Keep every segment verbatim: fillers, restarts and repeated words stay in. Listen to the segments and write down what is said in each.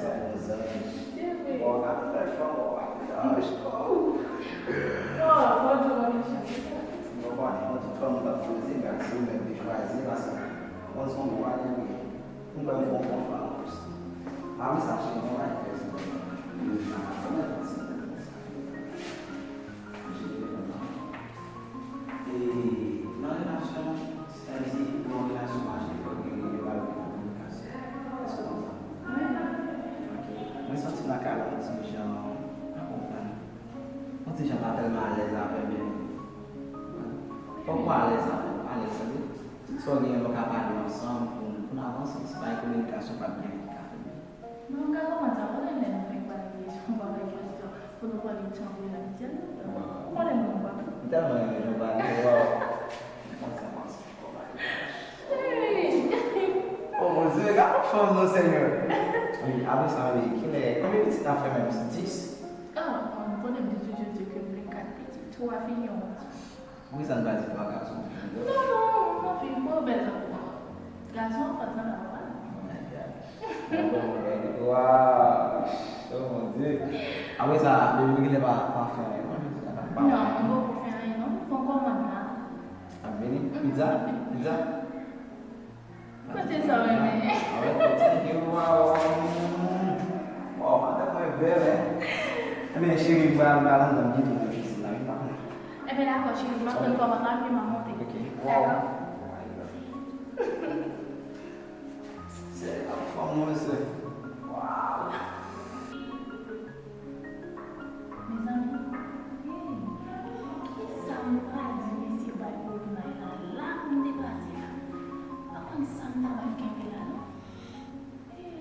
sa pou zanj. Bon, gade fè fanm, bon, pa te laj. Oh. Oh, bon, bon, bon, bon. Bon, bon, bon, tout fanm pa poze, gason, men te chwazi, paske, bon, son bon, pa gen. Mwen kwè m fè yon bon fanm an plis tou. Mari sa cheri mwen pa gen pèsonn. Mwen pa gen pèsonn. Mwen cheri telefòn nan. E nan relasyon, sètadi si pou yon relasyon mache, fòk gen yon kominikasyon. Èske w konn sa? Ok. Mwen santi m lakay la yon ti jan, pa konprann. Yon ti jan pa tèlman alèz avè l, men fòk ou alèz avè l, alèz, tande. Tout sa w genyen lè w ka pale ansanm pou, pou n avanse. Si pa gen kominikasyon, p ap gen anyen ki ka fèt. Non, m ka konprann sa. Konnen lè nou fenk pale de kesyon bagay pastè, pou nou pale de chanpyon la, misye nou. Ou konnen mwen pa. M tèlman renmen jan w pale, waw. Mwen sa panse. Hey! Oh mon Dieu, gade yon fanm non, Senyè. Wi, apre sa, wi, kilè, konbyen pitit n ap fè menm? Dis? Ah, m konnen m te toujou di ke m vle kat pitit, twa fi, yon gason. Poukisa n pa di twa gason? Non, non, non, fi, mwen bèl tankou. Gason an fòt nan la papa. Oh my God. Waw. Oh mon Dieu. Apre sa, baby, kilè pa, pa fè anyen, non? Non, m poko fè anyen, non. Fon kòmand la. Ap vini? Pizza? Pizza? Kote sa w renmen? Alright, thank you. Wow. Wow, madanm mwen bèl, hein? Ebyen, cheri, m pral, m pral anndan byen tou nan kizin la, wi, pa konnen. Ebyen, dakò, cheri, m ap tann kòmand la, epi m ap monte. Ok. Wow. Dakò? Se yon fanm mwen, se. Wow. Mezanmi, hey, kisa m pral di mesye bay pou vin la la pou m deplase la? Pa konn sa m ta pral kenbe la non. Hey.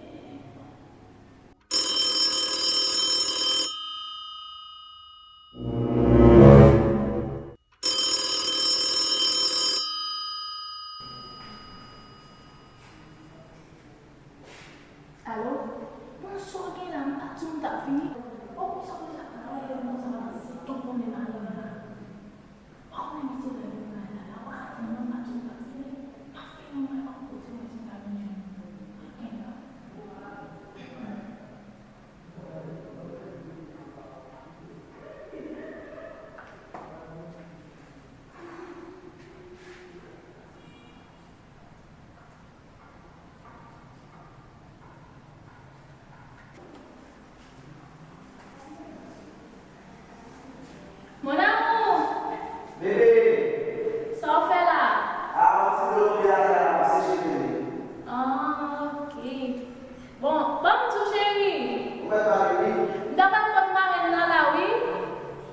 Alo? Bon, sa w gen la, m pa t di w m t ap vini. O, konsa, konsa, travay yo konsa, m ap di tout moun de mari m la. Ou konnen misye lè vin la, la, la, w ap tann mwen, m pa t di w m t ap vini. Pa fè yon mwen, w ap kote mwen si m ta vin jwenn ou. Gen la. Mon amour! Bebe! Sa w fè la? A, yon ti dlo nan pye atè a, m ap seche pye m. Ah, ok. Bon, ban m di w, cheri. Ou mèt pale, wi. M ta pral kot marenn nan la, wi.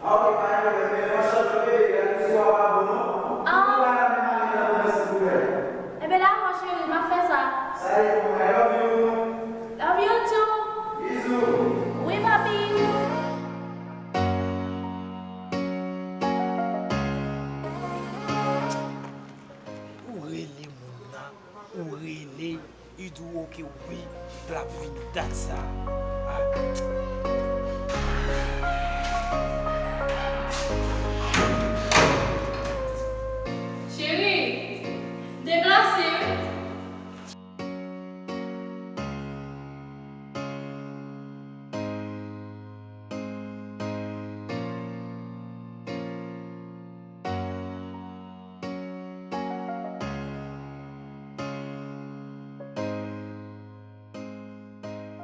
Ah, ok, pa gen pwoblèm, men fè chans bebe, gade si w ap pa bon, non. Ah. Ou pa la menm ane nan mwen, silvouplè. Enben, dakò, cheri, m ap fè sa. Sa ye pou mwen, I love you. Love you too. Bizou. Wi, papi. Ou rele moun nan, ou rele. Li di w oke wi, l ap vini dat sa a. Cheri, deplase.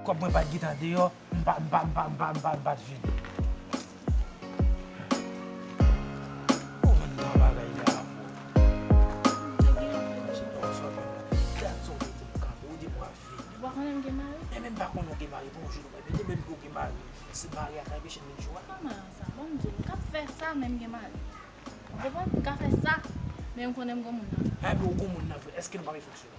Kòb mwen pa t gentan deyò, m pa, m pa, m pa, m pa, m pa, m pa t vini. Ou konn nan bagay la, bro. Ou pa konnen m gen mari? Men menm pa konnen w gen mari, bon, jou nou pa vini, menm pou w gen mari. Se mari a ka anpeche m vin jou a. Kòman sa? Bon, m di w, m ka fè sa, men m gen mari. Ou konprann? M ka fè sa, men m konnen m gen moun nan. Enben, ou gen moun nan vre. Èske nou pa vle fonksyone?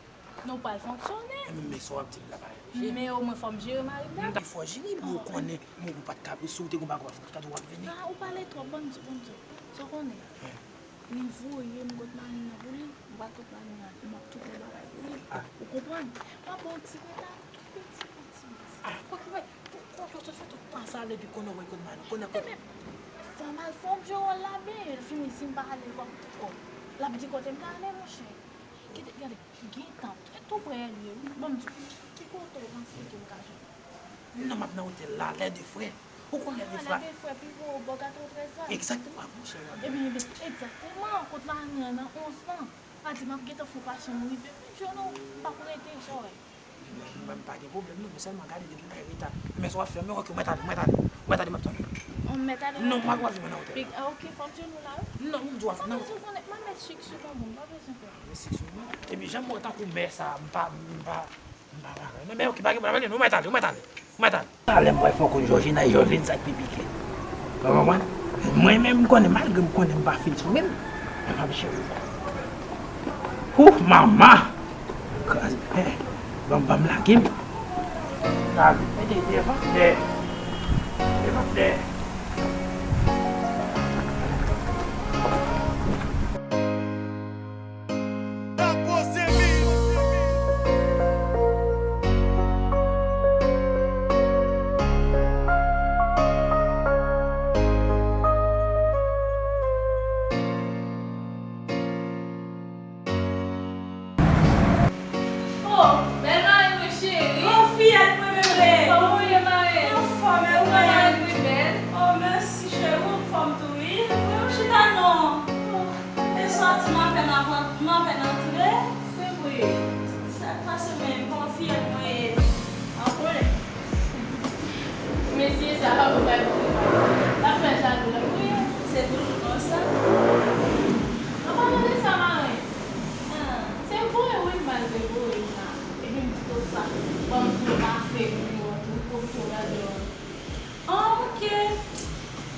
Nou pral fonksyone. Enben, men sa w ap di m la pa reflechi. Men omwen fò m jere mari m dabò. Fò w jere, men ou konnen, men ou pa t ka, si w te gen bagay w ap fè, ou ta tou w ap vini. Ah, ou pale twòp, bon, m di w, bon, m di w. Sa w konnen? Li voye m kot mari m nan pou li, m pral kot mari m nan, m ap tou pran bagay pou li. Ou konprann? M ap ba w ti reta, piti, piti, piti. Ah, pou ki bagay? Pou, pou, pou, pou, tout tan sa, depi konnen w wè kot mari, konnen kot. Ebyen, fò m al, fò m jwe wòl la byen, lè l fini, si m pa ale, kòm, oh, l ap di kote m ka ale, monchè. Kite, gade, gentan, tou prè li ye, wi. Ban m di w, ki kote w panse ke m ka jwenn? Non, m ap nan otèl la, lè de frè. Ou konn lè de frè? Ah, lè de frè, pi wo, bò Gato Trèz la. Egzakteman, monchè, w ap. Ebyen, ebyen, egzakteman, kot mari an nan onz lan. A di, m ap gentan fè yon pasyon m rive, men jwenn ou, m p ap rete, sa w wè. Mwen, m pa gen pwoblèm, non, men sèlman gade depi bay reta. Men sa w ap fè, men ok, mwen t ale, mwen t ale, mwen t ale, m ap tann ou. Ou mèt ale? Non, m ap vin nan otèl la. Ah, ok, fò m jwenn ou la, wi. Non, m di w ap vin nan otèl. M ap vin, m ap met chik sou konprann, pa bezwen pè. Met chik sou mwen. Epi, jan m wè w tankou mè sa, m pa, m pa, m pa bagay. Non, men ok, pa gen pwoblèm, ou mèt ale, ou mèt ale, ou mèt ale. Talè m pral fè w konn Jòjina, e Jòjina sa k pi pike. Ou konprann? Mwen menm, m konnen, malgre m konnen m pa fin sou menm, men m ap jere w. Hou, manman! Kraz, eh, ban m, ban m lage m. Lage, mete devan dèyè. Devan dèyè. Oh, bèl marèn mwen cheri. Oh, fiyèt mwen bebe. Kòman w ye marèn? Anfòm, e ou menm? Marèn mwen bèl. Oh, mèsi cheri, ou anfòm tou wi. Mwen chita non. Oh. Te sòti m apèn ap ant-, m apèn antre. Se vre. Sa k pase menm? Kòman fiyèt mwen ye? Anpwen. Mesye sa pa pou bay pou li. L ap fè jalou, l ap kriye. Se toujou konsa. An palan de sa, marèn. Ah. Se voye wi m mal te voye m la. Epi m di tout sa. Ban m di w pa fè nimewo tou, pou m tou gade w. Ah, ok.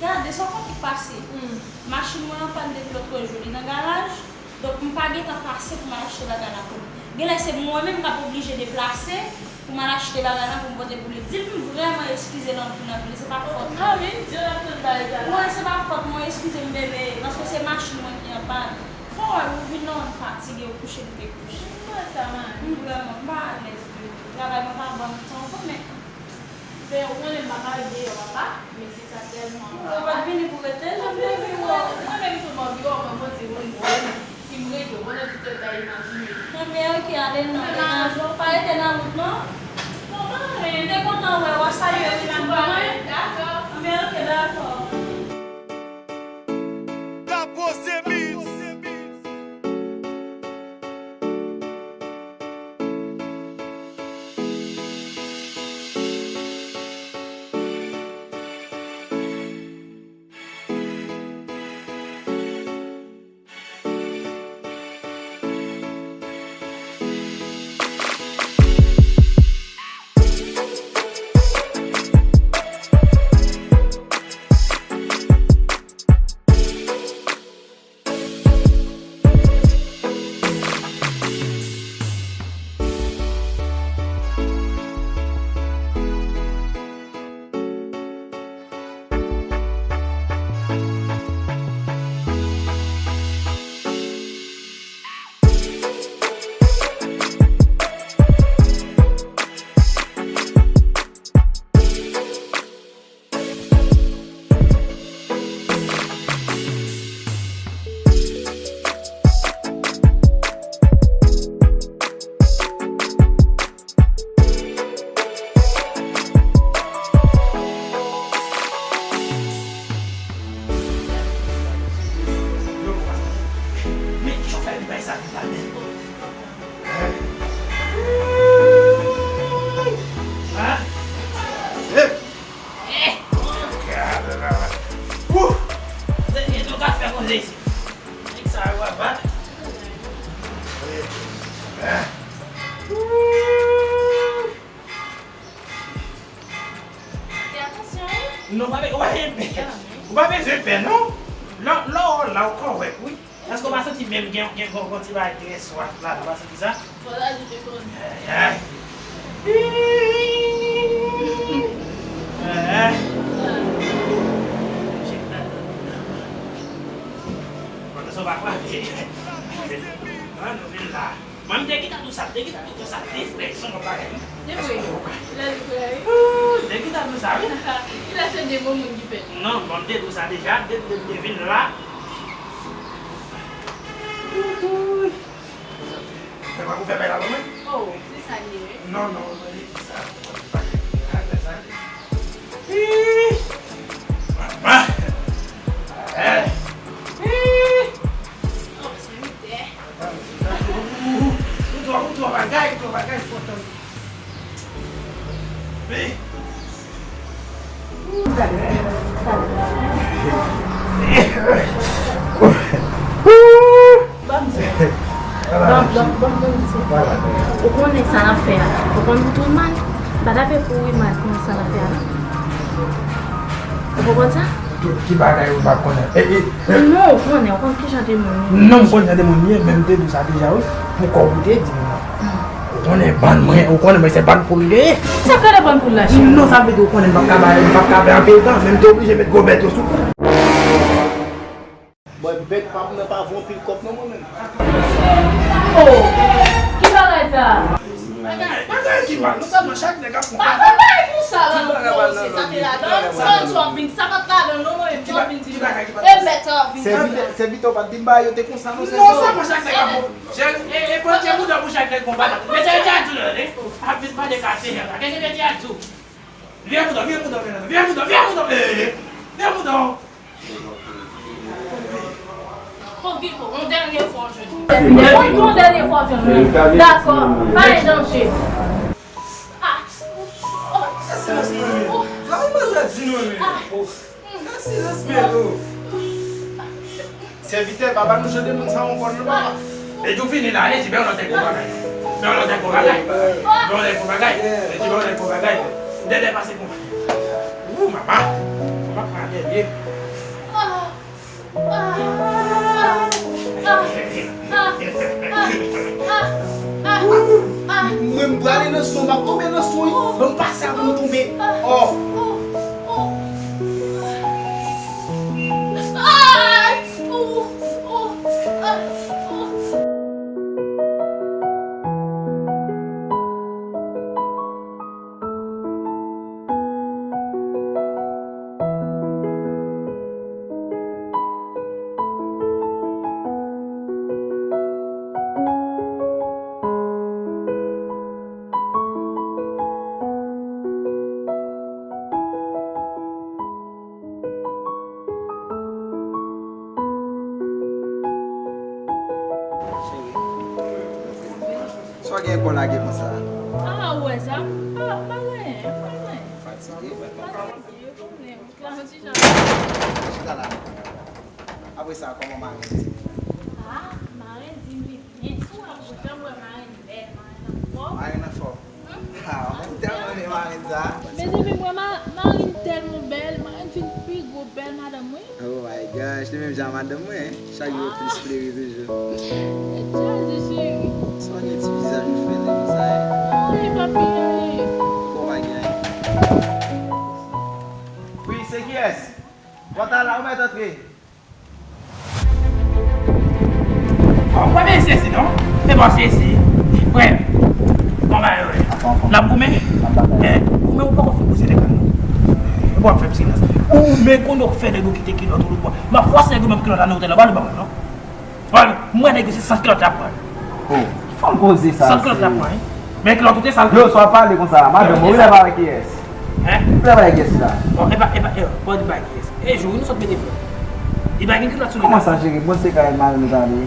Gade, sa w konn ki pase? Hmm. Machin mwen an pàn depi lòt jou, li nan garaj. Donk, m pa gentan pase pou m al achte bagay la pou li. Genlè se mwen menm k ap oblije deplase pou m al achte bagay la pou m pote pou li. Di l pou m vrèman eskize l anpil, anpil. Se pa fòt mwen. Ah, vin di l ap tann bagay la. Mwen, se pa fòt mwen, eskize m, bebe, paske se machin mwen ki an pàn. Fò w wè, ou vin nan w fatige, ou kouche, m te kouche. M wè sa, man. M vrèman, m pa alèz ditou. Travay mwen pa ban m tan, ou konnen. Men ou konnen m pa ka ret deyò, papa. Mesye sa tèlman. Ou pa t vini pou rete, jan m te di w. Mwen menm tou m anvi wè w, mwen, mwen di moun mwen, si m rete, ou konnen tout tèt ka imajine. Anben, ok, ale non, ale non. Pa rete nan wout, non. Non, pa anyen. M te kontan wè w, w a salye wi, tout bon, wi. Dakò. Anben, ok, dakò. Tapoze Beats. Non, pa, ou pa, ou pa bezwen pè, non. Lè, lè w la, ou kòrèk, wi. Èske w pa santi menm gen, gen, gen, gen ti bagay ki gen swaf la, ou pa santi sa? Fò l ajoute kòn. Ay, ay. Ay, ay. Pòtansyon pa frape. An, nou vin la. Mwen, m te gentan di w sa, m te gentan di w sa, de frè, se yon bagay. E vre. Lè li frè, wi. Ooh, m te gentan di w sa, wi. Kilè se de gwo moun ki fè l? Non, bon, m te di w sa deja, depi m te vin la. Ooh. Fè pa pou fè bay la, mwen. Oh, se sa li ye, wi. Non, non, non, li di sa. Fè sa. Ih! Mama! Eh! Ih! Oh, se mistè. Ou, ou, ou twò, ou twò bagay, ou twò bagay, fò tann. Wi. Ban m di. Ban m, ban m, ban m, ban m di. Ou konnen sa n ap fè a. Ou konn tou mal. M pa t ap fè pou ou mal konn sa n ap fè a, non. Ou konprann sa? Ki, ki bagay ou pa konnen? E, e, e. Non, ou konnen, ou konn ki jan de moun li ye. Non, m konn jan de moun li ye, men m te di w sa deja, wi. Poukò ou te di m nan? Hmm. Ou konnen bann mwen, ou konnen mwen se bann poul m genyen. Sa k rele bann poul la, cheri? Non, sa vle di ou konnen m p ap ka bay, m p ap ka bay anpil tan, men m te oblije met gwo bèt yo sou kou. Bòy, bèt pa m nan pa vo anpil kòb non mwen menm. Oh! Ki bagay sa? Bagay, bagay ki mal, non sèlman chak nèg ap pran. Pa, pa bay pou sa la, non, se sa te ladan, se sa w ap vin, sa pa t ladan, non, mwen menm, w ap vin di, e bèt sa w ap vin di la. Sèvitè, sèvitè, w pa t di m bagay yo te konsa, non, sèvitè. Non sèlman chak nèg ap pran. Cheri, e, e, pran tchè bouda pou chak nèg konpa. Men se te a di w la, wi. Ap vin pale kase, kèk nèg te a di w. Vire bouda, vire bouda, vire bouda, vire bouda, vire bouda, vire bouda. Bon, Guico, yon dènye fwa jodi. Yon, yon dènye fwa jodi. Dakò, pa gen danje. Ah. Fè silans non, men. Flavi, manzè di non, men. Fè silans, men, oh. Sèvitè, pa ba nou jan de moun sa ankò non, papa. Epi w fini la, epi men yon lòt nèg pou bagay. Men yon lòt nèg pou bagay. Men yon lòt nèg pou bagay. Epi men yon lòt nèg pou bagay. Dèdè pase konpa. Wou, mama. Mama pran dènye. Mwen, m prale nan son, m ap tonbe nan son, wi. Ban m pase avan nou tonbe. Oh. Sa w gen kò lage konsa? Ah, ou wè sa? Ah, pa gen anyen, pa gen anyen. Fatige? Fatige, ou konnen, wout la yon ti jan. Chita la. Apre sa, kòman marenn di? Ah, marenn di m li byen. Si w ap wout la, m wè marenn bèl, marenn anfò. Marenn anfò? Hmm? Ah, mwen tèlman renmen marenn sa. Mezanmi, m wè ma-, marenn tèlman bèl, marenn fin pi gwo bèl madanm mwen. Oh my gosh, li menm jan madanm mwen, chak jou plis flere toujou. Jezi cheri. Sa w gen ti vizaj ou fè li konsa, hein? Ay, papi, ay. Bon, pa gen anyen. Wi, se kiyès? Pòt la, ou mèt antre. Bon, pa byen sezi, non? Se pa sezi. Frè m. Bon, ba, wi. N ap goumen? Eh, goumen ou poko fin poze nèg la, non. Ou ap fè m silans. Ou menm konnen w fè nèg yo kite kilòt ou tout bon. M ap fòse nèg yo menm kilòt la nan otèl la, ba nou ban mwen, non? Ba nou, mwen nèg yo se san kilòt y ap pran. Oh, fò m koze sa. San kilòt y ap pran, wi. Men kilòt ou te sal. Yo, sa w ap pale konsa la? Madanm mwen, ou lève avèk kiyès? Hein? Ou lève avèk kiyès la? Bon, e pa, e pa, e pa, bon, di pa kiyès. E jou, nou sot mete frè. Li pa gen kilòt sou li. Kòman sa, cheri? Bon, se kay mari nou tande.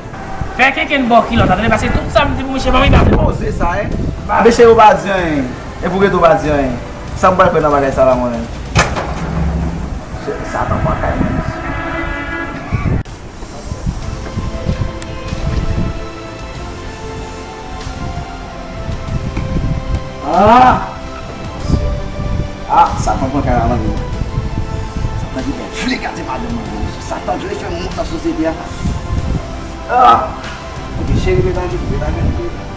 Fè kenken bò kilòt, tande, paske tout sa m di pou misye, ban m li pa vle. Poze sa, hein? Mesye yo pa di anyen. E pou rete w pa di anyen. Sa m pral fè nan bagay sa la, mwen menm? Satan pran kay mwen. Ah! Ah, Satan pran kay la nan men mwen. vle gade madanm mwen, Satan vle fè m wont nan sosyete a. Ah! Ok, cheri, rete avè m, rete avè m, rete avè m.